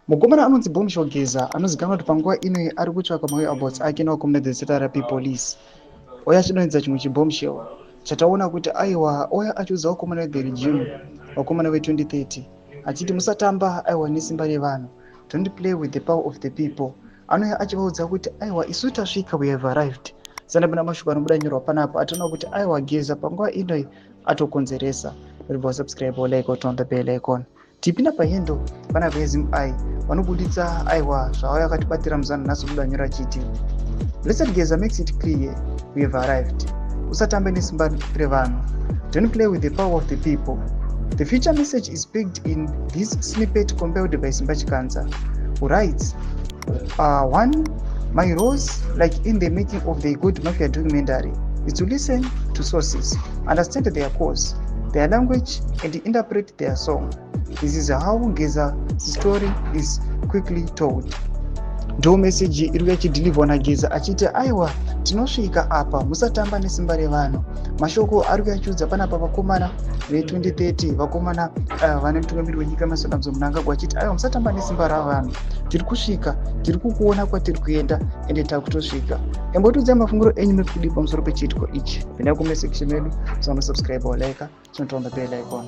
Mukomana anonzi Bombshell Geza anozikanwa kuti panguva ino ari kutsvakwa mawhereabouts ake nevakomana veZRP Police. Ouya achidonhedza chimwe chibombshell chataona kuti aiwa, ouya achiudza vakomana vethe regime, vakomana ve2030, achiti musatamba aiwa nesimba revanhu, don't play with the power of the people. Anouya achivaudza kuti aiwa, isu tasvika, we have arrived. Sandapinda mashoko anobuda nyorwa panapa, atoona kuti aiwa, Geza panguva ino atokonzeresa. Ribva subscribe, like, turn the bell icon. Tipinda pahendo panapa yeZimEye, vanobuditsa aiwa zvavauya vakatibatira muzana nhasi. Kubuda nyora chiti, "Blessed Geza makes it clear we have arrived. Usatambe nesimba revanhu, don't play with the power of the people." The future message is picked in this snippet compiled by Simba Chikanza, who writes, "One my roles, like in the making of the Good Mafia documentary, is to listen to sources, understand their cause, their language, and interpret their song. This is how Geza's story is quickly told." Ndo meseji iri kuyachidhilivhwa naGeza achiti aiwa, tinosvika apa, musatamba nesimba revanhu. Mashoko ari kuyachiudza panapa vakomana ve2030, vakomana vane mutungamiri wenyika Masadamzo Mnangagwa, achiti aiwa, musatamba nesimba ravanhu, tiri kusvika, tiri kukuona kwatiri kuenda, ende takutosvika. Imbotiudzai mafungiro enyu muri kudii pamusoro pechiitiko ichi. Pindai kucomment section medu, musanosubscribe, like, chinotomba bell icon.